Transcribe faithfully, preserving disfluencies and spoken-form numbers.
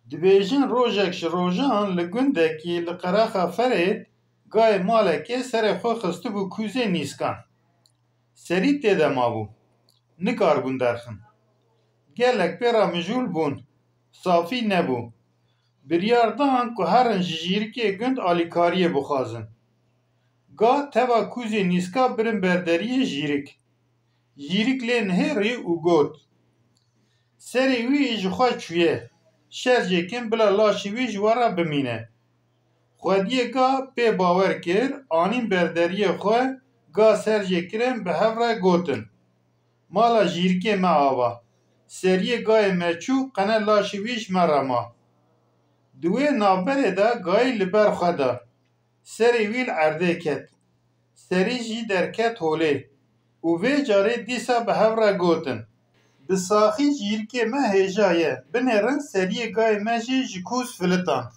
Dibêjin rojek ji rojan li gundekî li qerexa Ferêd gayê malekê serê xwe xistibû kûzê nîskan. Serî tê de mabû. Nikaribûn derxin. Gelek pê re mijûl bûn. Safî nebû. Biryar dan ku herin ji jîrikê gund alîkariyê bixwazin. Ga teva kûzê nîska birin ber deriyê jîrik. Jîrik lê nihêrî û got, Serê wî ji xwe çûye. Şerjê kin bila laşê wî ji we re bimîne. Xwediyê ga pê bawer kir, anîn ber deriyê xwe, ga serjê kirin bi hev re gotin, Mala jîrikê me ava. Seriyê gayê me çû, qene laşê wî ji me re ma. Di wê navberê de gayî li ber xwe da. Serê wî li erdê ket. Serî jî derket holê. Û vê carê dîsa bi hev re gotin, Bi saxî jîrikê me hêja ye, binêrin seriyê gayê me jî ji kûz filitand.